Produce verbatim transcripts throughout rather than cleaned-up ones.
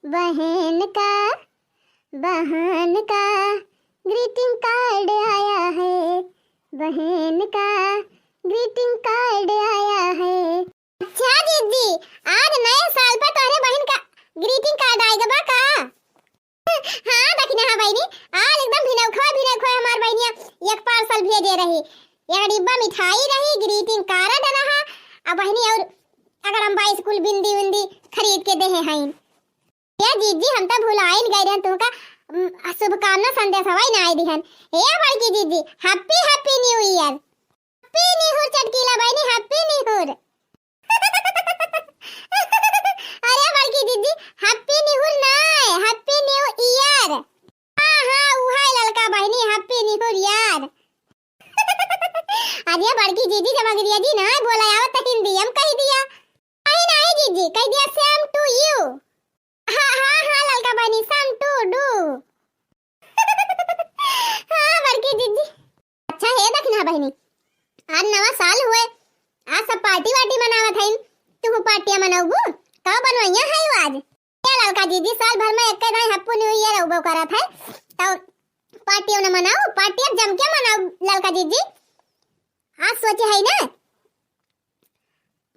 बहन का, बहन का ग्रीटिंग कार्ड आया है, बहन का ग्रीटिंग कार्ड आया है। अच्छा जीजी, आज नए साल पर तोहरे बहन का ग्रीटिंग कार्ड आएगा बा का? हाँ दखिनहा बहिनी, आज एकदम भिनौखवा भिनौखवा हमार बहिनिया एक पार्सल भेजे रही। एक डिब्बा मिठाई रही, ग्रीटिंग कार्ड रहा, आ बहिनी और अगर हम बाईस कुल बिंदी उंदी खरीद के देहे हईन। ए जीजी, हम तो भुलाइन गए रहन तुमका, उम, शुभकामना संदेश हवाई ना आए दिहन। ए बड़की जीजी, हैप्पी, हैप्पी न्यू ईयर। हैप्पी निहुर चटकीला बहिनी, हैप्पी निहुर। अरे बड़की जीजी, हैप्पी निहुर नाय, हैप्पी न्यू ईयर। हाँ, हाँ, उहाय ललका बहिनी, हैप्पी निहुर ईयर। अरे बड़की जीजी, जब अंग्रेजी नाय बोला आवत त हिंदी हम कह दिया। नहीं, नहीं जीजी, कह दिया same to you। हाँ, हाँ, हाँ, ललका बहिनी, same to do। हाँ, बड़की जीजी। अच्छा हे दखिनहा बहिनी, आज नवा साल हुए, आज सब पार्टी वार्टी मनावत हईन, तू पार्टिया मनौबू? का बनवैया है आज? ए ललका जीजी, साल भर में एक्के दाई हैप्पी न्यू ईयर अउबो करत है, तो पार्टियो न मनाओ, पार्टी अब जम के मनाओ ललका जीजी। आज सोचे है ना,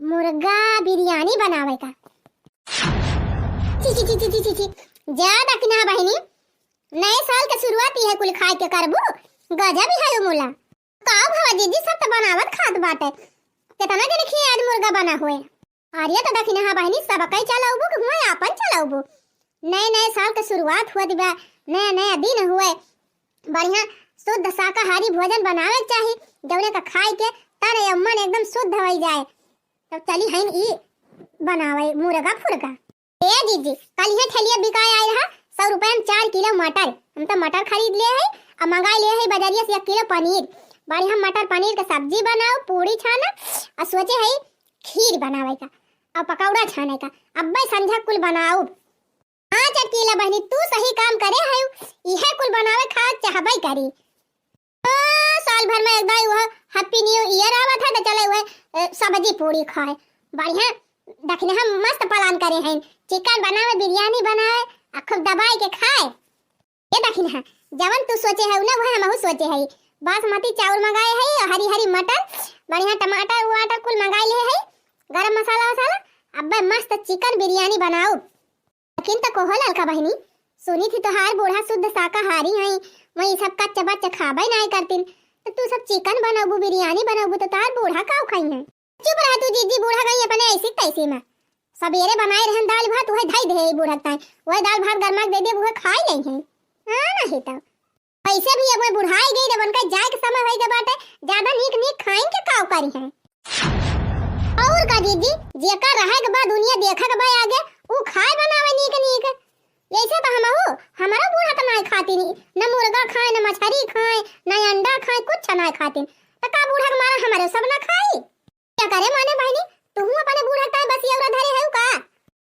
मुर्गा बिरयानी बनावे का। छी, छी, छी, छी, छी, छी। जा दखिनहा बहिनी, नए साल के शुरुआत इहे कुल खाए के करबू, गजब ही है उ मुला। का भवा जीजी, सब त बनावत खात बाटे, केतना दिन खिए आज मुर्गा बना हुए। अरे त दखिनहा बहिनी, सबकै चलौबू कि हुए आपन चलौबू? नए नए साल के शुरुआत हुए दिबा, नया नया दिन हुए, बढ़िया शुद्ध शाकाहारी भोजन बनावे के चाही, जौने का खाए के तन एवं मन एकदम शुद्ध होई जाए। तब चली हईन ई बनावे मुर्गा फुर्गा। ए जीजी, कल इहे ठेलिया बिकाए आए रहा, सौ रुपया में चार किलो मटर। हम तो मटर खरीद ले है, अब मंगाई ले है बजरिया से एक किलो पनीर। बढ़िया मटर पनीर के सब्जी बनाओ, पूड़ी छाना, और सोचे है खीर बनावे का, और पकौड़ा छाने का। अब्बे संझा कुल बनाओ। हाँ चटकीला बहिनी, तू सही काम करे है, इहे कुल बनावे खा चाहबे करी। ओ, साल भर में एक दाई वह हैप्पी न्यू ईयर आवत है, तो चले वह, ए, सब्जी पूड़ी खाए। बढ़िया, दखिनहा मस्त प्लान करे हैं, चिकन बनावे, बिरयानी बनावे, आ खूब दबाई के खाए। ये दखिनहा, जवन तू सोचे है ना, वह हमहू सोचे है। बासमती चाउर मंगाए है, हरी हरी मटर, बढ़िया टमाटर वमाटर कुल मंगाए ले है, गरम मसाला वसाला। अब्बे मस्त चिकन बिरयानी बनाओ। लेकिन त कहो ललका बहिनी, सुनी थी तोहार बूढ़ा शुद्ध शाकाहारी हैं, वही सब कच्चा बच्चा खाबे नाय करतीन, तो तू सब चिकन बनौबू, बिरयानी बनौबू, तो तोहार बूढ़ा काव खाई हैं? चुप रह तू जीजी, बूढ़ा गई अपने ऐसी तैसी में। सबेरे बनाए रहन दाल भात, वही धई दे बूढ़ा ताई, वही दाल भात गरमा के दे दे, वही खाई नहीं है। हाँ, नहीं तो। वैसे भी अब बुढ़ाई गई, अब उनका जाए के समय होई गए बाटे, ज्यादा नीक नीक खाइन के काव करी हैं। और का जीजी, जेकर रहे के बा, दुनिया देखे के बा आगे, ऊ खाए बनावे नीक नीक। ऐसे तो हमहू, हमरो बूढ़ा तो नाय खाती नी, न मुर्गा खाए, न मछरी खाए, न अंडा खाए, कुछ नाय खाती। तो का बूढ़ा के मारा हमरे सब ना खाई? का करे माने बहिनी, तुहू अपने बूढ़ा ताई बसियौरा धरे हऊ का?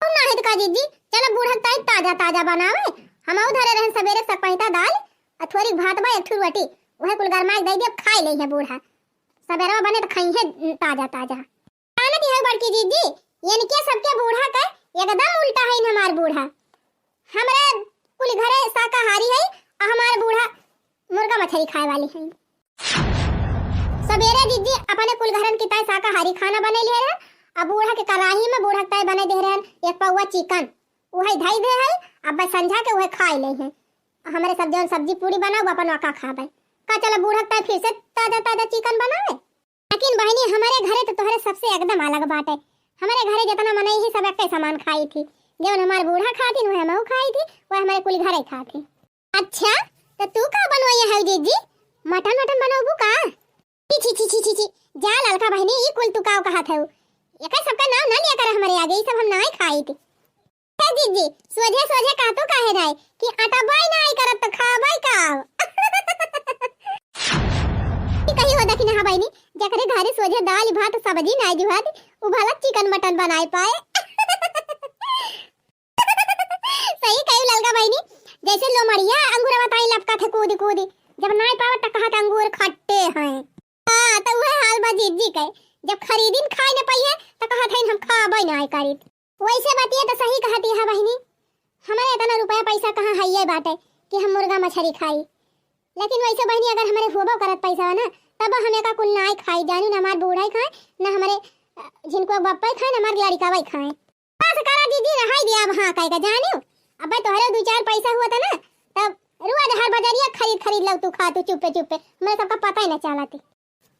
हम ना है तो का जीजी, चलो बूढ़ा ताई ताजा ताजा बनावे। हमहू धरे रहन सबेरे सपैता दाल, आ थोड़ी भात बा, एक ठो रोटी, उहे कुल गरमाई दे दिया, खाई ले है बूढ़ा। सबेरवा बने तो खाई है ताजा ताजा। जानत है बड़की जीजी, इनके सबके बूढ़ा का एकदम उल्टा है हमार बूढ़ा। हमरे कुल घरे शाकाहारी है, आ हमार बूढ़ा मुर्गा मछली खाए वाली है। सबेरे जीजी अपने कुल घरन की ताई शाकाहारी खाना बने लिए रहन, आ बूढ़ा के कढ़ाई में बूढ़ा के ताई बने दे रहन एक पौवा चिकन, उहे धई दे है, अब संझा के उहे खाए ले हैं। हमरे सब जौन सब्जी पूरी बनाओ, अपन वका खाबे। का चलो बूढ़ा के ताई फिर से ताजा ताजा चिकन बनावे? लेकिन बहिनी, हमरे घरे तो तोहरे सबसे एकदम अलग बाटे। हमरे घरे जितना मनई ही सब एक्के समान खाई थी, जौन हमार बूढ़ा खातिन, वह हमहू खाई थी, वह हमरे कुल घरे खाती। अच्छा, तो तू का बनवैया है जीजी? मटन वटन बनौबू का? छी, छी, छी, छी, छी, छी। जा ललका बहिनी, ई कुल तू का कहत हऊ? एकर सबका नाम ना लिया कर हमरे आगे, ई सब हम नाय खाई थी। हे जीजी, सोझे सोझे कहतू काहे नाय कि अटबाई नाय करत तो खाबाई का? ई कही हो दखिनहा बहिनी, जकरे घरे सोझे दाल भात सब्जी नाय जुहात, उ भला चिकन मटन बनाए पाए। सही कही ललका बहिनी, जैसे लोमड़िया अंगूरवा ताई लपका थे कूदी कूदी, जब नाय पावत त कहत अंगूर खट्टे हैं। हाँ, तो वह हाल बा जीजी के, जब खरीदिन खाए न पाइए तो कहत हैं हम खाबे नाय करीत। वैसे बतिया तो सही कहती है बहिनी, हमरे इतना रुपया पैसा कहाँ हइये बाटे कि हम मुर्गा मछरी खाई। लेकिन वैसे बहिनी, अगर हमरे होबो करत पैसा ना, तब हम एका कुल नाय खाई, जानी ना हमार बूढ़ा ही खाए, ना हमरे, अ, झिनकुआ बप्पा ही खाए, ना हमार लड़िका वही खाए। बस करा दीदी, रहाई दिया अब हाँ कह के, जानियो। अबे तोहरे दू चार पैसा हुआ था ना, तब रोज हर बजरिया खरीद खरीद लव तू खा तू चुप्पे चुप्पे, हमरे सबका पता ही ना चलती।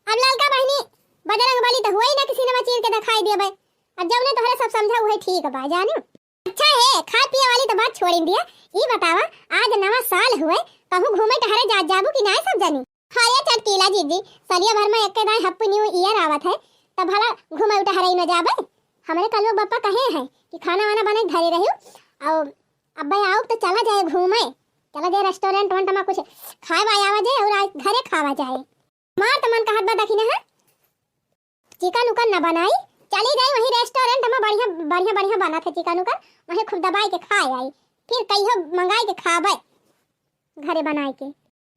अब ललका बहिनी, बजरंग बली तो हुआ ही ना कि सिनेमा चीर के दिखाई दिया भाई। अब जौने तोहरे सब समझा उहे ठीक बा, जानियो। अच्छा है, खाए पिए वाली तो बात छोड़ दिया। ई बतावा, आज नवा साल हुए, कहूँ घूमे टहरे जात जाबू कि नाय सब जनी? हाँ ये चटकीला जीजी, सलिया भर में एक दाई Happy New Year आवत है, तब भला घूमे टहरे न जाबे? हमरे कलुआ बप्पा कहे हैं कि खाना वाना बने धरे रहियो, और अब्बे आओ तो चला जाए घूमे, चला जाए restaurant वंट में कुछ खाए वाए आवा जाए और आज घरे खावा जाए। हमार तो मन कहत बा दखिना है, चिकन उकन न बनाई, चली जाई वहीं restaurant में, बढ़िया, बढ़िया, बढ़िया बनत है चिकन उकन, वहीं खूब दबाई के खाए आई, फिर कहियो मंगाई के खाबे घरे बनाई के।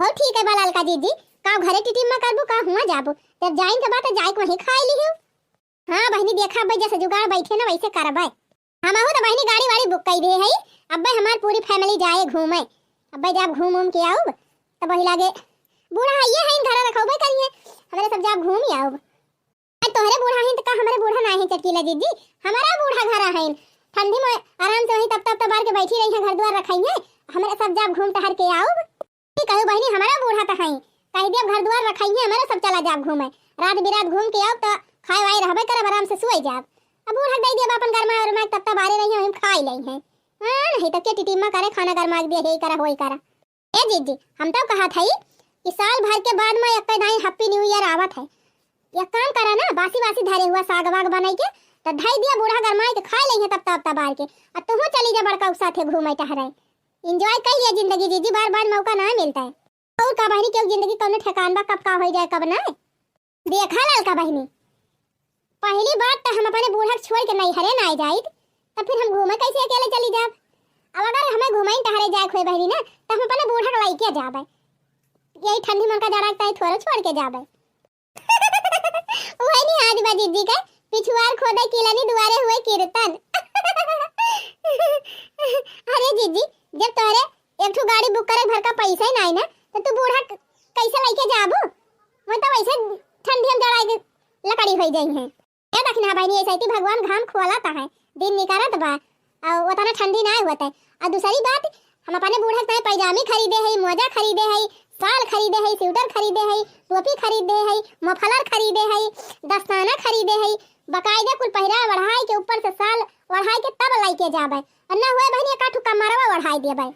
हो ठीक है बा ललका जीजी, का घरे टिटिम में करबू, का हुआ जाबू? जब जाइन के बात है, जाए के वहीं खाए लिहियो। हाँ बहिनी, देखा अब्बे जैसे जुगाड़ बैठे ना वैसे करबे। हमहू तो बहिनी गाड़ी वाड़ी book कई दे हई, अब्बे हमार पूरी family जाए घूमे। अब्बे जब घूम उम के आउब, तब वही लागे बूढ़ा हइये हइन, घरा रखौबे करिए, हमरे सब जब घूम ही आउब। अरे तोहरे बूढ़ा हइन त का हमरे बूढ़ा ना है चटकीला जीजी, हमारा बूढ़ा घरा हइन। ठंडी में आराम से वहीं तप तप तबार के बैठी रही है, घर द्वार रखाई है, हमरे सब जब घूम टहर के आउब। ठीक कहू बहिनी, हमारा बूढ़ा त हई, कह दिया घर द्वार रखाई है, हमारा सब चला जाब घूमे, रात बिरात घूम के आउब त खाए वाए रहबे करब, आराम से सोए जाब। अब बूढ़ा दे दिया अपन गरमा और मैं तब तब बारे रही हम खाई लई है। हाँ, नहीं तो के टिटिम्मा करे, खाना गरमा के दिया, हे करा होई करा। ए जीजी, हम तो कहत हई कि साल भर के बाद में एक दाई Happy New Year आवत है, एक काम करा ना, बासी बासी धरे हुआ साग वाग बनाई के तो धई दिया, बूढ़ा गरमाई के खाए लई है तब तब तबार के, और तुहू चली जा बड़का साथे घूमे टहरे। Enjoy कर लिया जिंदगी जीजी, बार बार मौका ना मिलता है। और का बहिनी, केहू जिंदगी कौनो ठेकान बा, कब का होई जाए, कब ना। देखा ललका बहिनी, पहली बात तो हम अपने बूढ़ा के छोड़ के नैहरे ना जाइत, तब फिर हम घूमे कैसे अकेले चली जाब? अब अगर हमें घूमे टहरे जाए के होए बहिनी ना, तो हम अपने बूढ़ा के लइके जाबे। यही ठंडी मन का जरा ताई थोड़ा छोड़ के जाबे। वही नहीं आज बा जीजी के, पिछुआर खोदे किलनी दुआरे हुए कीर्तन। अरे जीजी, जब तोहरे एक ठो गाड़ी book करे भर का पैसा ही नाई ना, तो तू बूढ़ा क-, कैसे लइके जाबू? वो तो वैसे ठंडी में जराए के लकड़ी होई जाई है। ए दखिना बहिनी, ऐसे ही भगवान घाम खुआलत है, दिन निकरत बा, और उतना ठंडी ना होत है। और दूसरी बात, हम अपने बूढ़ा के ताई पैजामी खरीदे हई, मोजा खरीदे हई, साल खरीदे हई, स्वेटर खरीदे हई, टोपी खरीदे हई, मफलर खरीदे हई, दस्ताना खरीदे हई, बकायदा कुल पहिरा ओढ़ाई के ऊपर से साल ओढ़ाई के तब लइके जाबे। और ना हुए बहिनी, एक आठ ठो कमरवा ओढ़ाई देबे।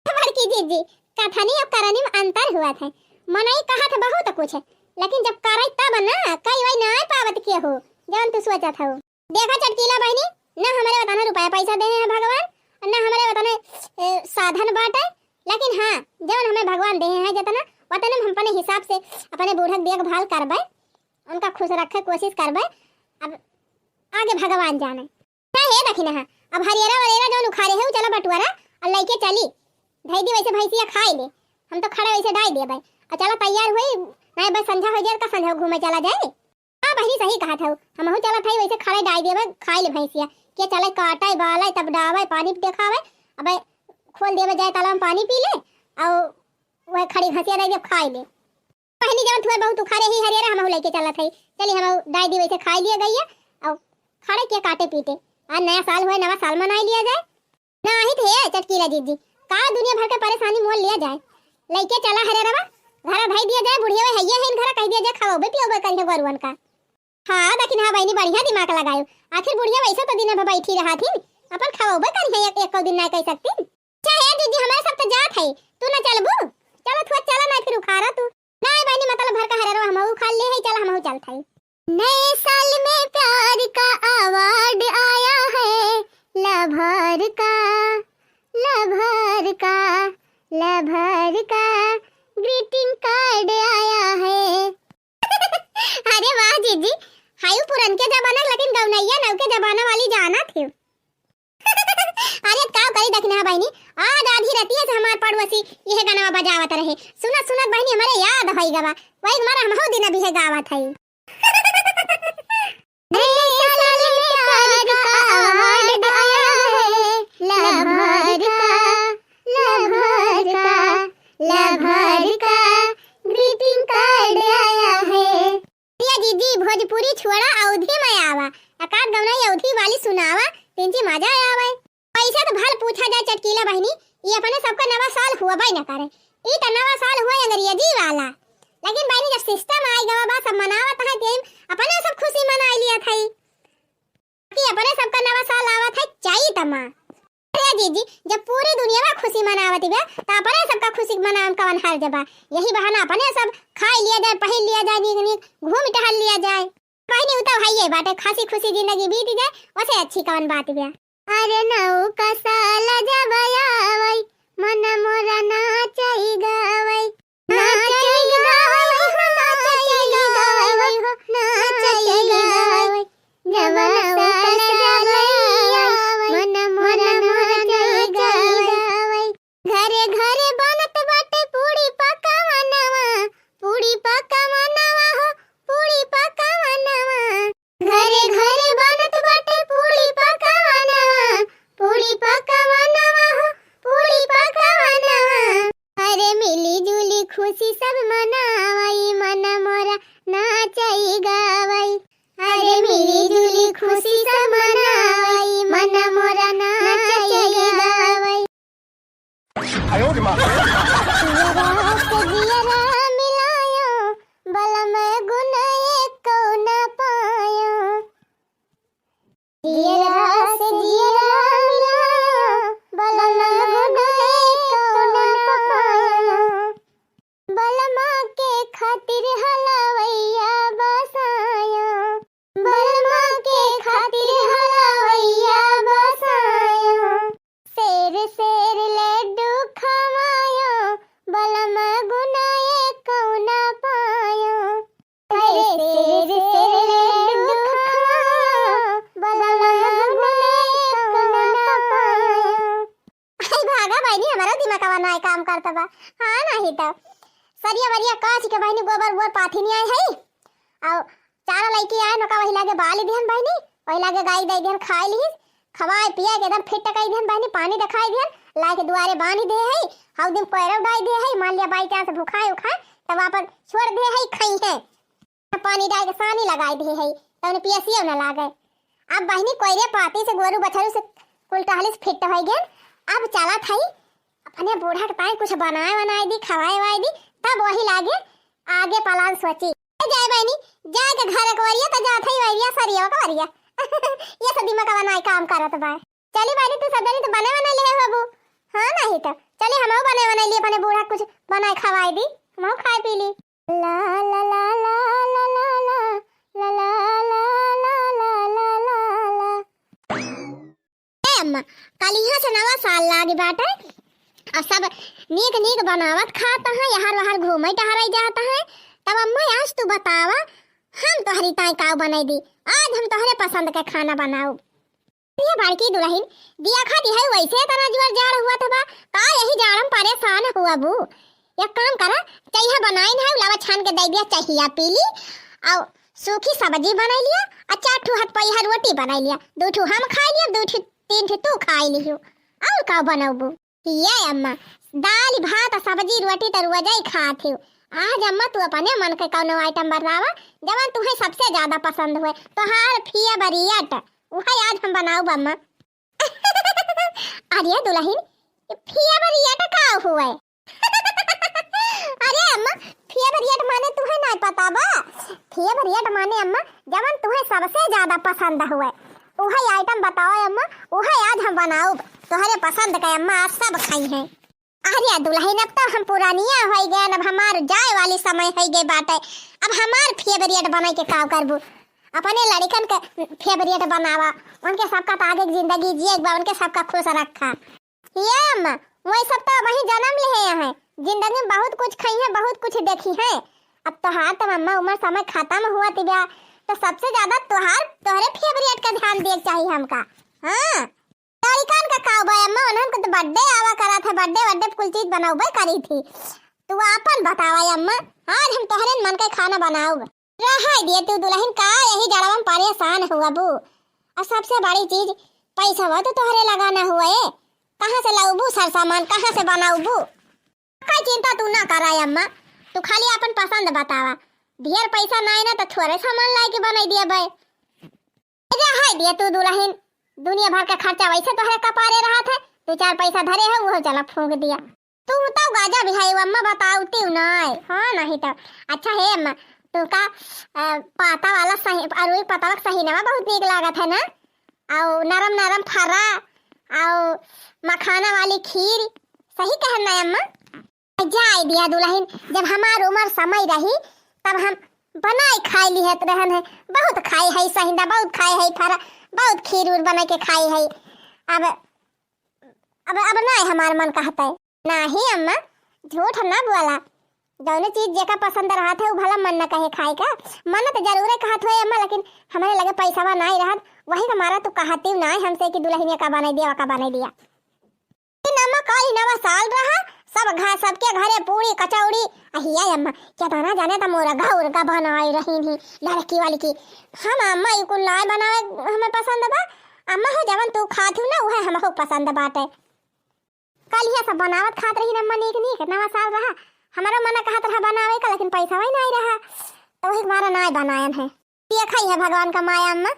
बड़की जीजी, कथनी और करनी में अंतर हुआ था। मनई कहत बहुत कुछ, लेकिन जब करे तब ना, कई वही ना पावत के हो, जौन तू सोचत हो। देखा चटकीला बहिनी, ना हमरे वतने रुपया पैसा देहे हैं भगवान, और ना हमरे वतने, ए, साधन बाटे, लेकिन हाँ, जौन हमें भगवान देहे हैं जितना, वतने में हम अपने हिसाब से अपने बूढ़क देखभाल करबे, उनका खुश रखे कोशिश करबे। अब आगे भगवान जाने। ना हे दखिना, अब हरियरा वरेरा जौन उखारे है, उ चला बटुआरा और लइके चली। धई दी वैसे भैंसिया खाए ले, हम तो खड़े वैसे डाई देबे। और चला तैयार हुई, ना बस संझा हो जाए, का संझा घूमे चला जाए। हाँ बहिनी, सही कहत हऊ, हमहू चलत हई, वैसे खड़े डाई देबे, खाई ले भैंसिया। के चले काटे, बाले, तब डावे, पानी देखावे, अबे खोल देबे जाए तालाब में पानी पी ले, और वह खड़ी घसिया दे देब, खाई ले। बहिनी जवन थुए बहुत उखारे ही हरियर, हमहू लेके चलत हई, चली हमहू डाई दी वैसे खाई लिए गई है, और खड़े के काटे पीटे, आज नया साल हुए, नवा साल मनाई लिया जाए। नाही थे चटकीला जीजी, का दुनिया भर के परेशानी मोल लिया जाए। लइके चला हरे रवा, घरा धई दिया जाए, बुढ़िया वे हइये है, इन घरा कह दिया जाए, खवाबे पियोबे करिहे गोरुअन का। हाँ, लेकिन हाँ बहिनी, बढ़िया दिमाग लगायो। आखिर बुढ़िया वैसे तो दिन भर बैठी रहा थी, अपन खवाबे करिहे, एक, एक दिन ना कह सकती। अच्छा हे जीजी, हमारे सब तो जात है, तू ना चलबू? चलो थोड़ा चला ना, फिर उखाड़ा तू। नहीं बहिनी, मतलब भर का हरे रवा, हमहू उखाड़ ले है, चल हमहू चलत है। नए साल में प्यार का award आया है, लभर का, लभर का, लभर का greeting card आया है। अरे वाह जीजी, हायू पुरनके जमाना, लेकिन गौनैया नवके जमाना वाली जाना थी। अरे का करी दखिना बहिनी, आज आधी रतिया से हमार पड़ोसी यह गाना बजावत रहे। सुनत सुनत बहिनी हमारे याद होई गवा, वही हमारा हमहू दिन अभी है गावत है। नए साल में प्यार का award आया है, लभर ई भोजपुरी छोड़ा, अवधी में आवा, एकाध गवनई अवधी वाली सुनावा, तिनची मजा आवे। पैसा तो भल पूछा जाए चटकीला बहिनी, ई अपने सबका नवा साल हुआ न करे, ई तो नवा साल हुआ अंग्रेजी वाला। लेकिन बहिनी, जब सिस्टम आई गवा बा, सब मनावत है, तेम अपने सब खुशी मनाई लिया था कि अपने सबका नवा साल आवत है चैत मा। अरे जीजी, जब पूरी दुनिया में खुशी मनावत बा, तो अपने सबका खुशी मनावे में कवन हर्ज बा? यही बहाना अपने सब खाई लिया जाए, पहिर लिया जाए, नीक नीक घूम टहल लिया जाए। कोई नहीं, उ तो है ये बाटे, हंसी खुशी जिंदगी बीत जाए, वसे अच्छी कवन बात बा? अरे नौका साल जब आवै, मन मोरा नाचै गावै। नाचै गावै हो, नाचै गावै हो, नाचै गावै। जब नौका साल आवै, मन मोरा नाचै गावै। घरे घरे बनत बाटे पूड़ी पकवानवा, पूड़ी पकवानवा हो, पूड़ी पकवानवा। घरे घरे बनत बाटे पूड़ी पकवानवा, पूड़ी पकवानवा हो, पूड़ी पकवानवा। अरे मिली जुली खुशी सब मनावै, मन मोरा नाचै गावै। अरे मिली जुली खुशी सब मनावै, मन मोरा नाचै गावै। जियरा से जियरा मिलायो, बलम गुन एको न पायो। जियरा से जियरा मिलायो, बलम गुन एको न पायो। बलमा के खातिर हलवैया बसायो, बलमा के खातिर हलवैया बसायो। सेर सेर लड्डू खवायो, बलमा गुन एको न पायो। अरे सेर सेर लड्डू खवायो, बलमा गुन एको न पायो। आई भागा बहिनी, हमारा दिमागवा नाय काम करत बा। हाँ, नहीं तो सरिया वरिया काच के बहिनी गोबर उबर पाथी नहीं आई है। और चारा लइके आए, नोका वही लागे बाली दिहन बहिनी, वही लागे गाय दे दिहन खाए लिहिस, खवाए पिए के एकदम फिट कई दिहन बहिनी, पानी देखाई दिहन, लाके दुआरे बांधी दे है, हौ दिन पैरव डाई दे है, मान लिया by chance भुखाए उखाए, तब आपन छोड़ दे है, खाई है। पानी डाल के सानी लगाई दे है, तउने पियसियो न लागे। अब बहिनी कोयरे पाती से, गोरू बछरू से कुल टहली से फिट होइ गेन। अब चलत हई अपने बूढ़ा के ताई कुछ बनाए वनाए दी, खवाए वाए दी, तब वही लागे आगे plan सोची। ए जाए बहिनी, जाए के घर के वरिया त जात हई वरिया, सरिया के वरिया। ये सब दिमाग बनाए काम करत बा। चली बहिनी, तू सब जनी तो बने वनाए ले होबू। हाँ, नहीं तो चली, हमहू बने वनाए ली, अपने बूढ़ा कुछ बनाए खवाए दी, हमहू खाए पी ली। ला, ला, ला। ए अम्मा, कलिहा से नवा साल लागी बाटे, और सब नीक नीक बनावत खात हैं, यहर वहर घूमे टहरे जात हैं। तब अम्मा, आज तू बतावा, हम तोहरी ताई का बनाई दी? आज हम तोहरे पसंद के खाना बनाउब। ये बड़की दुलहिन, दिया खाती है, वैसे इतना जोर जाड़ हुआ था बा, का यही जाड़ में परेशान हुआ बू? एक काम करा, चहिया बनाइन है, लावा छान के दे दिया, चहिया पी ली, और सूखी सब्जी बनाई लिया, और चार ठो हाथ पहिया रोटी बनाई लिया, दो ठो हम खाई लिया, दो ठो, तीन ठो तू खाई लियो, और का बनौबू? ये अम्मा, दाल भात, सब्जी, रोटी त रोजै खात हो। आज अम्मा, तू अपने मन के कौनो item बतावा, जवन तुहे सबसे ज्यादा पसंद हुए, तोहार favourite, उहे आज हम बनाउब अम्मा। अरे दुलहिन, favourite का हुए? अरे अम्मा, favourite माने तुहे नाय पता बा? Favourite माने अम्मा, जवन तुहे सबसे ज्यादा पसंद हुए, उहे item बतावा अम्मा, उहे आज हम बनाउब। तोहरे पसंद के अम्मा आज सब खाई हैं। अरे दुलहिन, अब तो हम पुरानिया होइ गए, अब हमार जाए वाली समय होइ गए बाटे। अब हमार favourite बनाई के का करबू? अपने लड़िकन के favourite बनावा, उनके सबका तो आगे के जिंदगी जिए के बा, उनके सबका खुश रखा। ये अम्मा, वही सब तो वही जन्म लिए हैं, जिंदगी में बहुत कुछ खाई हैं, बहुत कुछ देखी हैं। अब तोहार तो अम्मा उम्र समय खत्म हुआ तिबिया, तो सबसे ज्यादा तोहार, तोहरे favourite का ध्यान दिए के चाहिए हमका। हाँ, लड़िकन का का बा अम्मा, उन्हन के तो birthday आवा करा था, birthday birthday कुल चीज बनौबे करी थी। तू आपन बतावा अम्मा, आज हम तोहरे मन के खाना बनाउब। रहाई दिए तू दुलहिन, का यही जड़वा में परेशान हुआ बू? और सबसे बड़ी चीज, पैसा तो तोहरे लगा ना हुए, कहाँ से लाउबू सरसामान, कहाँ से बनाउबू? का चिंता तू ना करा अम्मा, तू खाली अपन पसंद बतावा। ढेर पैसा नाई ना तो थोरे सामान लाए के बनाई दिया भाई। जा है दिया तू दुलहिन, दुनिया भर का खर्चा वैसे तोहरे कपारे रहत है, दो चार पैसा धरे है वो चला फूंक दिया। तू तो गाजा भी है अम्मा, बताउती नाई। हाँ नहीं तो। अच्छा है अम्मा, तू का अ, पाता वाला सही, अरुई पतवा के सही नवा बहुत नीक लागत है ना? और नरम नरम फरा और मखाना वाली खीर, सही कहन ना अम्मा? जाए दिया दुलहिन, जब हमार उमर समय रही तब हम बनाए खाए लिहत रहन है, बहुत खाए है सहिंदा, बहुत खाए है फरा, बहुत खीर उर बना के खाए है। अब अब अब नाई हमार मन कहत है। नाही अम्मा, झूठ ना बोला, जौने चीज जेका पसंद रहत है उ भला मन न कहे खाए का। मन तो जरूरे कहत होए अम्मा, लेकिन हमरे लगे पैसावा नाई रहत, वही के मारा तू कहती नाई हमसे कि दुलहिनिया का बनाई दिया, का बनाई दिया। लेकिन अम्मा, काल नवा साल रहा, सब घर, सबके घरे पूड़ी कचौड़ी। अहिया अम्मा, केतना जाने त मोरा घौर का बनाए रहीन ही लड़की वाली की। हम अम्मा ई कुल नाय बनावे हमें पसंद बा। अम्मा हो, जवन तू खात हू ना, उहे हमहू पसंद बाटे। काल इहे सब बनावत खात रहीन अम्मा, नीक नीक, नवा साल रहा, हमारो मन कहत रहा बनावे का, लेकिन पैसा वही नाय रहा, तो वही मारा नाय बनायन है। देखा ही है भगवान का माया अम्मा।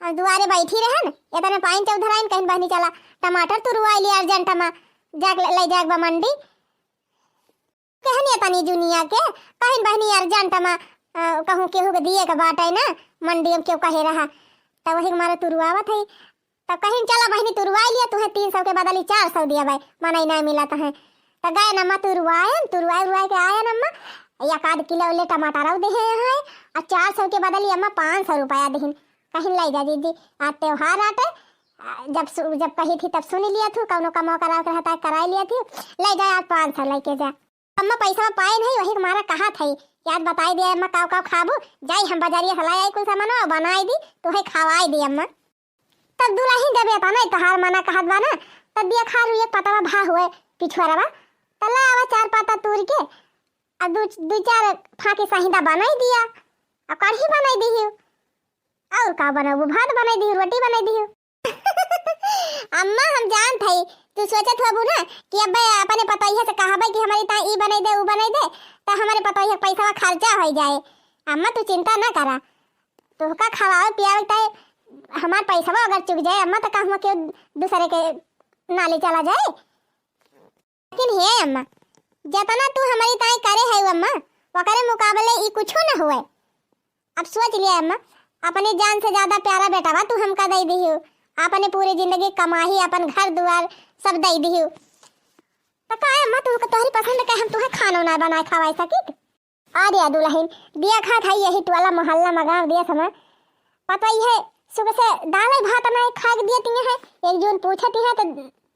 हम दुआरे बैठी रहन, एतने पाइन चौधराइन कहिन, "बहिनी चला टमाटर तुरवाई ली अर्जेंट मा, जाके ले, ले जाके बा मंडी।" कहन एतनी जुनिया के, कहिन, "बहिनी अर्जेंट मा, अ, कहूँ केहू के दिए के बाटे ना, मंडी में केहू कहे रहा।" त वही के मारे तुरवावत है। त कहिन, "चला बहिनी तुरवाई लिया, तुहे तीन सौ के बदली चार सौ दिया भाई, मनई ना मिलत है।" त गए अम्मा तुरवाए, तुरवाए उरवाए के आए अम्मा, एक आध किलो ले टमाटर देहे हैं, और चार सौ के बदली अम्मा पाँच सौ रुपया दिहिन। कहिन, "ले जा दीदी, आज त्योहार आटे, आ, जब सु-, जब कही थी तब सुन लिया थू, कौनो कमवा करावे के रहता है, कराई लिया थी, ले जा आज पाँच सौ लेके जा।" अम्मा पैसा पाए नहीं, वही तुम्हारा कहा था, याद बताई दिया अम्मा, काव काव खाबू, जाई हम बजारिया से लाई आई कुल सामान और बनाई दी, तुहे खवाई दी अम्मा। तब दुलहिन जब एतना तोहार मना कहत बा ना, तब दिया खा लू एक पतवा भा हुए पिछुआरवा, त ले आवा चार पाता तूर के, आ दू, दू चार फाँकी सहिंदा बनाई दिया, आ कढ़ी बनाई दिही, और का बनाबू, भात बनाई दिही, रोटी बनाई दिही। अम्मा, हम जानत हई, तू सोचत होबू ना कि अब्बे अपने पतोहिया से कहबे कि हमरी ता ई बनाई दे, ऊ बनाई दे, त हमरे पतोहिया के पैसा खर्चा हो जाए। अम्मा, तू चिंता ना करा, तोहका खवावे पियावे ताई हमार पैसवा अगर चुक जाए अम्मा, त कहूँ केहू दूसरे के नाली चला जाए। लेकिन हे अम्मा, जतना तू हमरी ताई करे है अम्मा, ओकरे मुकाबले ई कुछो न हुए। अब सोच लिया अम्मा, अपने जान से ज्यादा प्यारा बेटवा तू हमका दे दिहू, अपने पूरी जिंदगी कमाही, अपन घर दुआर सब दे दिहू। त का अम्मा, तू तोहरी पसंद का हम तुहे खानो ना बनाए खवाए सकित? अरे दुलहिन, दिया खात है यही टोला मोहल्ला मा गाँव दिया समा। पता ही है, सुबह से दाल भात ना खा के दिया तिया है। एक जून पूछती है तो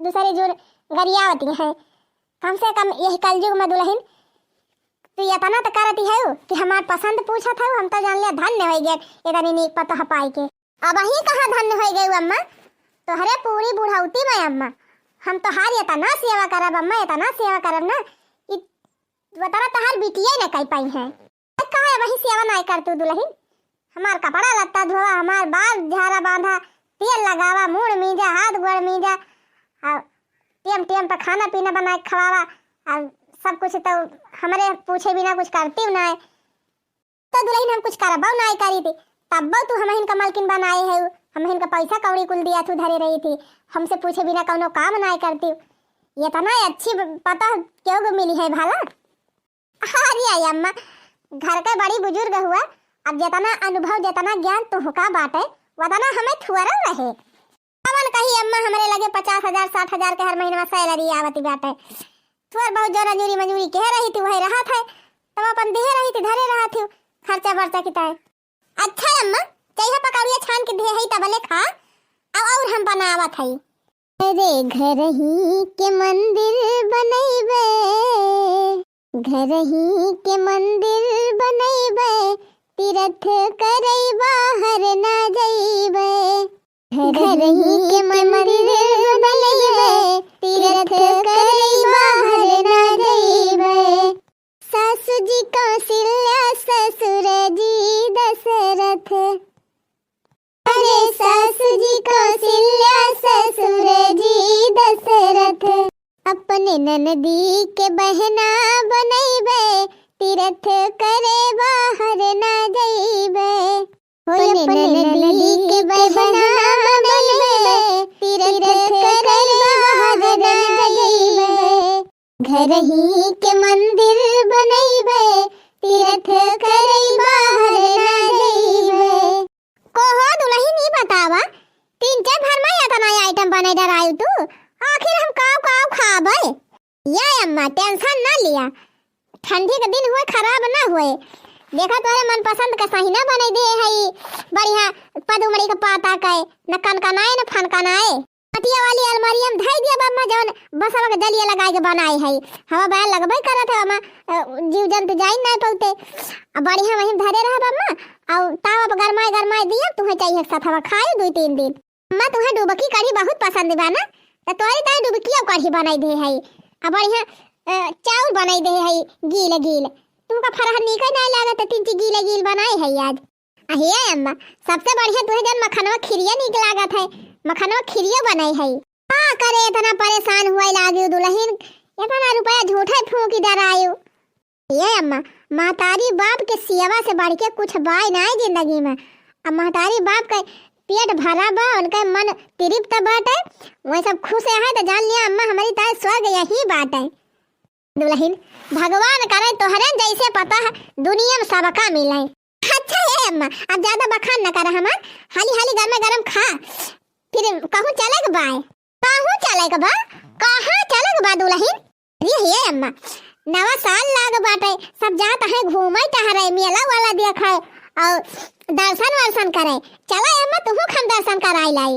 दूसरे जून गरियावती है। कम से कम यही कलयुग मा दुलहिन, तू एतना तो करती है कि हमार पसंद पूछत है, हम तो जान लिया धन्य हो गए इतनी नीक पतोह पाई के। अब ही कहाँ धन्य हो गई अम्मा, तोहरे पूरी बुढ़ौती मा अम्मा, हम तोहार एतना सेवा करब अम्मा, एतना सेवा करब ना, इ वतरा तहार बिटिया न कई पाई है। त काहे वही सेवा नाय कर तू दुलहिन? हमार कपड़ा लत्ता धोवा, हमार बाल झारा बांधा, तेल लगावा, मूड़ मींजा, हाथ गोड़ मींजा, आ टेम टेम पे खाना पीना बना के खवावा, आ सब कुछ तो हमरे पूछे बिना कुछ करती नाय। तो दुलहिन हम कुछ करबो नाय करी थी, तब्बो तू हमहिन का मलकिन बनाए है, हमहिन का पैसा कौड़ी कुल दिया तू धरे रही थी, हमसे पूछे बिना कौनो काम नाय करती। एतना अच्छी ब-, पतोह केहू को मिली है भला? अरे आई अम्मा, घर के बड़ी बुजुर्ग हुआ, अब जेतना अनुभव, जेतना ज्ञान तुहका बाटे, वतना हमें थुअरल रहे। कवन कही अम्मा, हमरे लगे पचास हजार, साठ हजार के हर महीना सैलरी आवत बाटे। थोर बहुत जो रजूरी मजूरी के रही थी, वही रहत है, तब अपन दिहे रही थी, धरे रहत थी, खर्चा बर्चा की ताय। अच्छा अम्मा, चइहा पकौड़िया छान के दिहे है, तबले खा, अब और हम बनावत है। अरे घरही के मंदिर बनैबे, घरही के मंदिर बनैबे, तीरथ करै बाहर ना जइबे। घरही के मंदिर बनैबे, तीरथ करै बाहर ना जइबे। सासु जी कौशल्या ससुर जी दशरथ। अरे सासु जी कौशल्या ससुर जी दशरथ। अपने ननदी के बहना बनैबे, तीरथ करे बाहर ना जइबे। होई अपने नदी के बहना बनइबे, तीरथ करे बाहर ना जइबे। घरही के मंदिर बनइबे, तीरथ करे बाहर ना जइबे। कहो दुलहिन, ई बतावा, तीन चार भर में एतना item बनाइ डरायु तू, आखिर हम काव काव खाबे? ये अम्मा, tension ना लिया, ठंडी के दिन हुए, खराब ना हुए। देखा, तोरे मनपसंद के सहिना बनाइ दे हई, बढ़िया पदुमड़ी के पाता के, न कनकनाए न फनकनाए। मटिया वाली अलमारिया में धइ दिया अम्मा, जौन बसवा के जलिया लगाइ के बनाए हई। हवा बयार लगबे करत है अम्मा, अ, जीव जंतु जाइ नाहीं पउते। अब बढ़िया वहीं धरे रहब अम्मा, अउ तावा पर गरमाए गरमाए दिया, तुहें चाहिए एक साथ हवा खाए दुइ तीन दिन। अम्मा, तुहें डुबकी कढ़ी बहुत पसंद बा ना, त तोहरी ताईं डुबकिया कढ़ी बनाइ दे हई। आ बढ़िया, अ, चाउर बनाइ दे हई गील गील। तुहका फरहर नीक नाहीं लागत, त तीन ची गील गील बनाए हई आज। अहे अम्मा, सबसे बढ़िया तुहें जौन मखनवा खिरिया नीक लागत है, मखनवा खिरिया बनाए हई। का करे, एतना परेसान हुए लागिउ दुलहिन, एतना रुपया झूठे फूंकी डरायु। ए अम्मा, महतारी बाप के सियवा से बढ़ के कुछ बाय नाय जिंदगी में। अब महतारी बाप के पेट भरा बा, उनके मन तृप्त बाटे, वही सब खुश है तो जान लिया अम्मा, हमरी ताईं स्वर्ग यही बाटे। दुलहिन, भगवान करे तोहरे जैसे पतोह दुनिया में सबका मिले। अच्छा ए अम्मा, अब ज्यादा बखान न करा हमार, हाली हाली गरमे गरम खा, फिर कहूँ चले के बाय। कहूँ चले के बा? कहाँ चले के बा दुलहिन? अरे हे अम्मा, नवा साल लाग बाटे, सब जात है घूमे टहरे, मेला वाला देखे अउर दर्शन वर्शन करे। चला अम्मा, तुहू क हम दर्शन कराई लाई।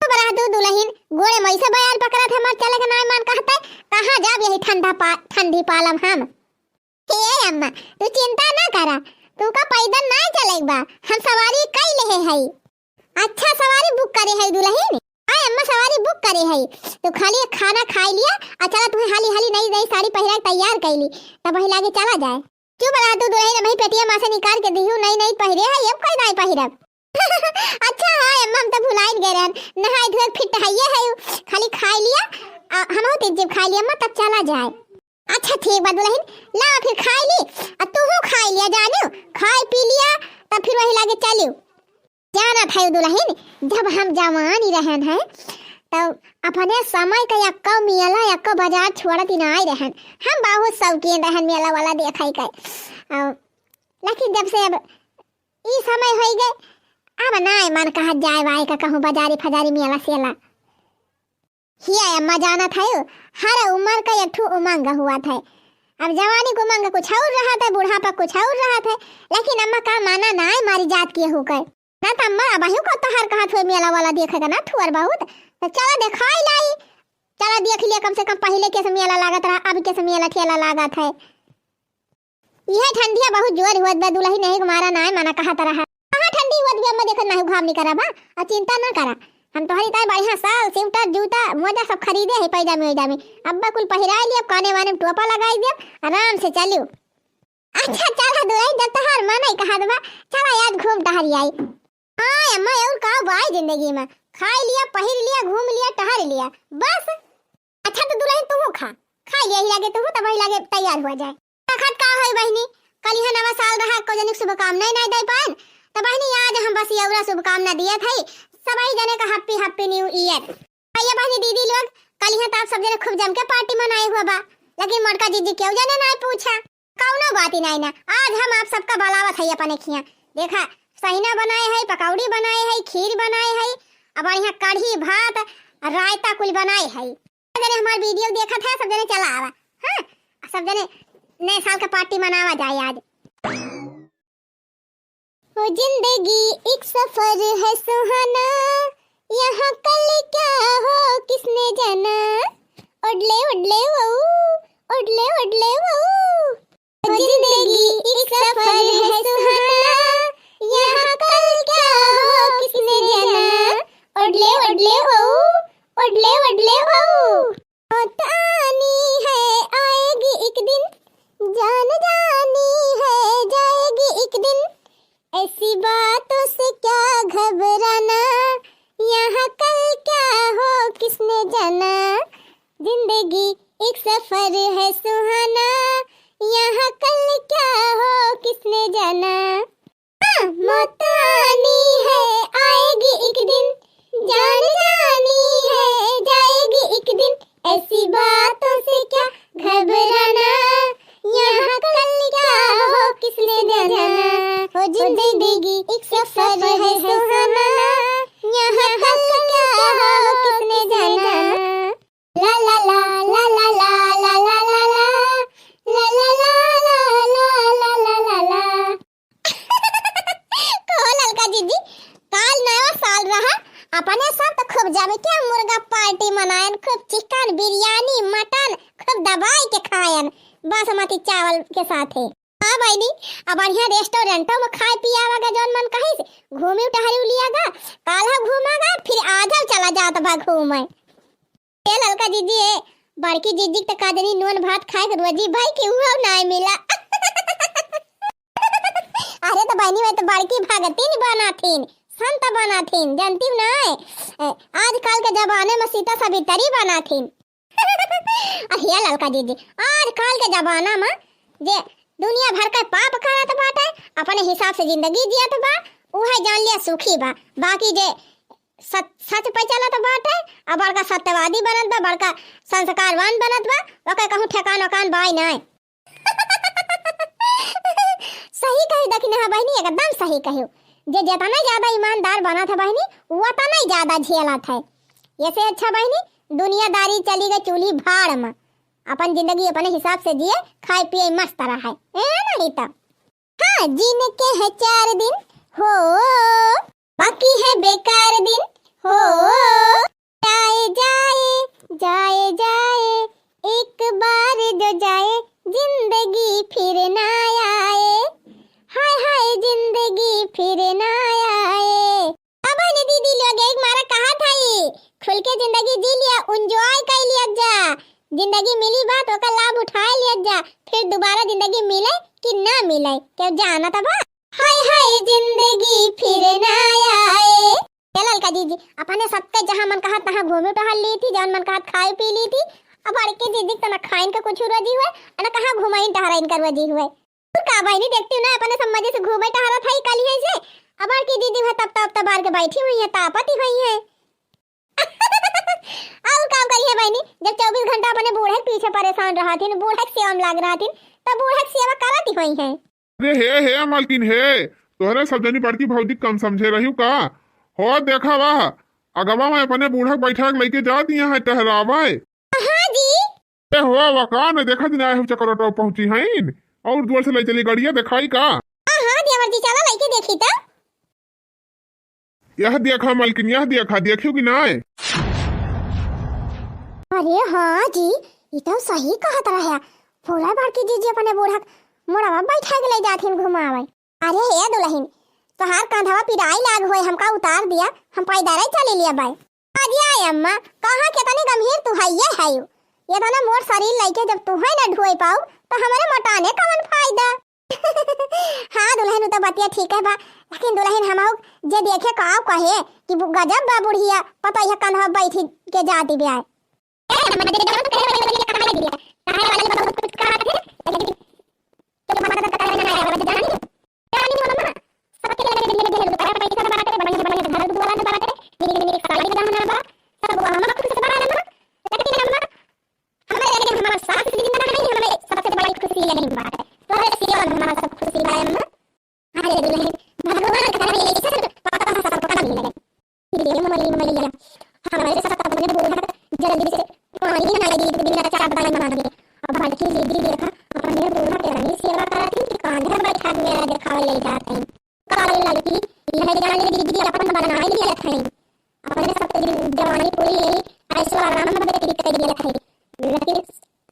तो बड़ा तू दुलहिन, गोड़े मई से बयार पकड़त हमार चले के नाय मन कहते, कहाँ जाब यही ठंडा पा-, ठंडी पालम हम। हे अम्मा, तू चिंता ना करा, तू का पैदल नाय चले के बा, हम सवारी कई लेहे हई। अच्छा, सवारी book करे हई दुलहिन? हाँ अम्मा, सवारी book करे हई। तू खाली एक खाना खाई लिया अउर चला, तुहें हाली हाली नई नई साड़ी पहिरा के तैयार कइली, तब वही लागे चला जाए। चुप रहा तू दुलहिन, अबही पेटिया मा से निकाल के दिहू, नई नई पहिरे हई, अब कई नाय पहिरब। अच्छा हाँ अम्मा, हम तो भुलाइन गए रहन, नहाए धोए fit हइये हई, खाली खाई लिया, आ, हमहू तीन चिप खाई लिया अम्मा, तब चला जाए। अच्छा ठीक बा दुलहिन, ला फिर खाई ली, आ तुहू खाई लिया जानू, खाई पी लिया, तब फिर वही लागे चलियो। जानत है दुलहिन, जब हम जवानी रहन है, तब अपने समय का यक्को मेला, यक्को बाजार छोड़त ही नाय रहन। हम बहुत शौकीन रहन मेला वाला देखै के। अउर लेकिन जब से अब ई समय होइ गए, अब नाय मन कहत जाए वाए का कहूँ बाजारी फजारी मेला सेला। हिया अम्मा जानत है, हर उम्र का एक ठो उमंग हुआ था। अब जवानी का उमंग कुछ और रहा था, बुढ़ापा कुछ और रहा था, लेकिन अम्मा का माना नाय मारी जात के हो गए। ना त अम्मा अबहियो का तोहार कहत हुए मेला वाला देखे का ना थुअर बहुत, तो चला देखाई लाई, चला देख लिया कम से कम पहिले कैसे मेला लागत रहा, अब कैसे मेला ठेला लागत है। इहे ठंडिया बहुत जोर होत बा, दुलहिन यही के मारा नाय मना कहत रहा। कहाँ ठंडी होत बा अम्मा, देखत नाहू घाम निकरा बा। अउर चिंता ना करा, हम तोहरी ताईं बढ़िया साल, स्वेटर, जूता, मोजा सब खरीदे है पैजामे वैजामे। अब्बा कुल पहिराई लिया, काने वाने में टोपा लगाई दिया, आराम से चलियो। अच्छा चला दुलहिन, जब तोहार मन ही कहत बा, चला आज घूम टहरी आई। हाँ अम्मा, और का बाय जिंदगी में, खाई लिया, पहिर लिया, घूम लिया, टहर लिया, बस। अच्छा तो दुलहिन तुहू खा, खाई लिया ही लागे तुहू, तब वही लागे तैयार हुआ जाए। तखत का होई बहिनी, कलिहा नवा साल रहा, को जनिक शुभकामनाएं नाय दे पाएन, तो बहिनी आज हम बस यौरा शुभकामना दिया थई, सबही जने का happy happy new year। भैया बहिनी दीदी लोग, कलिहा तो आप सब जने खूब जम के party मनाए हुआ बा, लेकिन मोटका जीजी केहू जने नाय पूछा। कौनो बात ही नाय ना, आज हम आप सबका बुलावत है अपने खिया। देखा, सहिना बनाए है, पकौड़ी बनाए है, खीर बनाए है, अब बढ़िया कढ़ी भात, रायता कुल बनाए है। जने हमार video देखत है, सब जने चला आवा, हाँ, सब जने नए साल का party मनावा जाए आज। वो जिंदगी एक सफर है सुहाना, यहाँ कल क्या हो किसने जाना। ओडले ओडले वो, ओडले ओडले वो। वो जिंदगी एक सफर है सुहाना, यहाँ कल क्या हो किसने जाना। ओडले ओडले वो, ओडले ओडले वो। मौत आनी है आएगी एक दिन, जान जानी है जाएगी एक दिन, ऐसी बातों से क्या घबराना, यहाँ कल क्या हो किसने जाना, जिंदगी एक सफर है सुहाना, यहाँ कल क्या एक सफर है सुहाना, यहाँ कल क्या हो किसने जाना। ला ला ला। कहो ललका जीजी, काल नया साल रहा, अपने सब तो खूब जम के मुर्गा पार्टी मनायन, खूब चिकन, बिरयानी, मटन खूब दबाई के खायन, बासमती चावल के साथे। हाँ बहिनी, अब बढ़िया रेस्टोरेंटो में खाए पिए आवा गा, जौन मन कहिस, घूमी टहरी लिया गा, काल्हु घूमा गा, फिर आजउ चला जात बा घूमे। ए ललका जीजी, ए बड़की जीजी के त का जानी नून भात खाए के रोजी भाई के उहउ नाय मिला। अरे त बहिनी, वह त बड़की भगतिन बनाथिन, संत बनाथिन, जानती हो ना? ए, आजकल के जमाने में सीता सवितरी बनाथिन। अरे ललका जीजी, आजकल के जमाना में जे दुनिया भर के पाप करत बाटे, अपने हिसाब से जिंदगी जियत बा, उहे जान लिया सुखी बा। बाकी जे सच, सच पे चलत बाटे, आ बड़का सत्यवादी बनत बा, बड़का संस्कारवान बनत बा, ओके कहूँ ठेकान ओकान बाय नाय। सही कही दखिन हा बहिनी, एकदम सही कही। जे जेतना ज्यादा ईमानदार बनत है बहिनी, वतना ही ज्यादा झेलत है। ऐसे अच्छा बहिनी, दुनियादारी चली गई चूल्ही भाड़ में, अपन जिंदगी अपने हिसाब से जिए, खाए पिए मस्त रहे, ए नहीं तो। हाँ, जिनके है चार दिन हो, बाकी है बेकार दिन हो। जाए, जाए, जाए, जाए, एक बार जो जाए, जिंदगी फिर ना आए। हाय, हाय, जिंदगी फिर ना आए। अब है दीदी लोग एक मारा कहा था ये, खुल के जिंदगी जी लिया, enjoy कर लिया जा। जिंदगी मिली बा तो ओकर लाभ उठाए लिया जा, फिर दोबारा जिंदगी मिले कि ना मिले, केउ जानत बा? हाय हाय जिंदगी फिर ना आए। ए ललका जीजी, अपने सबके जहाँ मन कहत तहाँ घूमी टहल ली थी, जौन मन कहत खाए पी ली थी। अब बड़की जीजी के त ना खाइन के कुछ रोजी हुए, ना कहाँ घुमाइन टहराइन के रोजी हुए। तू का बहिनी देखती ना, अपने सब मजे से घूमे टहरत है कलिए से। अब बड़की जीजी हुए तब तब तबार के बैठी हुई है, तापती हुई है। और काम करिए बहिनी, जब चउबीस घंटा अपने बूढ़े के पीछे परेशान रहत हिन, बूढ़े के सेवा में लाग रहत हिन, तब बूढ़े के सेवा करत ही होई हैं। अरे हे, हे मलकिन हे, तोहरे सब जनी बड़की भौजी कम समझे रहियो का? हो देखा वाह, अगवा में अपने बूढ़ा के बैठा के लइके जात यहाँ है टहरावे। हाँ जी। ए हो, वा का न देखत ना है चकरोटो पहुँची हईन, और दुआर से ले चली गड़िया देखाई का? हाँ, हाँ, देवर जी, चला लइके देखी त। यह देखा मलकिन, यह देखा, देखियो कि नाय? अरे हाँ जी, ई तो सही कहत रह्या। भोला बड़की जीजी अपने बूढ़ा के मुड़वा बैठा के ले जाथिन घुमावे। अरे हे दुलहिन, तोहार कंधवा पिराई लाग होए, हमका उतार दिया, हम पैदल ही चली लिया बाय। अजिया अम्मा, कहाँ केतनी गंभीर तू हइये हयू। ये दाना मोर शरीर लइके जब तुहै न ढोए पाऊ, तो हमरे मोटाने कवन फायदा? हाँ दुलहिन, उ तो बतिया ठीक है बा, लेकिन दुलहिन हमहू जे देखे का कहे कि बु-, गजब बा बुढ़िया, पता यह कंधा बैठी के जाती ब्याय। ए, हमर दीदी जान तो कहे वाली बतिया कहा लगी है, कहे वाली बहुत कुछ कहा थे, लेकिन तो जो बात करने ना आया, वो जानी, जानी हो ना, सबके लगे लगे लगे लगे, तारा पटाई सब बात करे, बड़े बड़े घर दुआर बात करे, मेरे मेरे साड़ी का जमाना बा, सब वो हम खुद से बात करना, लेकिन हम हमारे लगे हमारा सास जिंदा नहीं, हमें सबसे बड़ी खुशी यही बात है। तोहरे सिवा हमारा सब खुशी बा अम्मा। अरे दुलहिन, भगवान करे ऐसे पापा का सब पकड़ मिल गए। ये मरी मैया, हमारे साथ अपने बूढ़ा जल्दी से पानी बना दे, दिन का चार दाना बना दे। अब बड़की दीदी देखा, अपने बूढ़ा के रही सेवा करती कि कांधे बैठा के मेरा दिखावे ले जाते हैं। काली लड़की, यह जान ले दीदी अपन बना ही लिया था। अपने सब तो जवानी पूरी यही ऐशो आराम में व्यतीत कर दिया था, लेकिन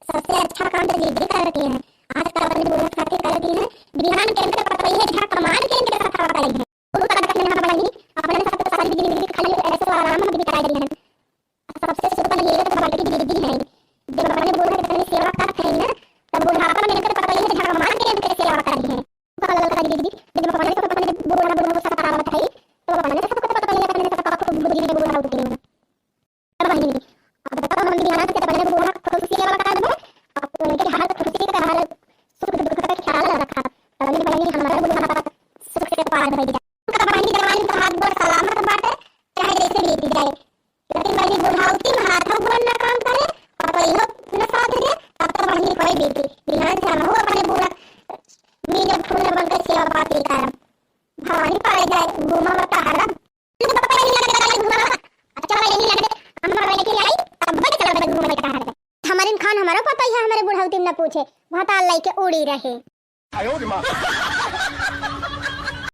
सबसे अच्छा काम तो दीदी करती हैं। आज का अपने बुरा खातिर करती हैं, बिहान के अंदर पतई है, झाक मार के इनके साथ हवा करेंगे। वो करती हैं, हाँ बहनी, अपने सब तो सारी जिंदगी खाली ऐशो आराम में बिता दी है। सबसे सुख वाली ये तो बड़की दीदी है, जब अपने बूढ़ा की इतनी सेवा करते हैं ना, तब बुढ़ापा में इनके पतई है, झाक मार के इनके सेवा करती हैं। लेकिन बहिनी, बुढ़ाउती में हाथों गोड़ ना काम करे, और परिहो न साथ दे, तब तो बहिनी कोई बीती। बिहान से हमहू अपने बूढ़ा में जब फूल बनकर सेवा पाती करम। भवानी पाए बुढ़ौती में न पूछे, भतार लइके उड़ी रहे।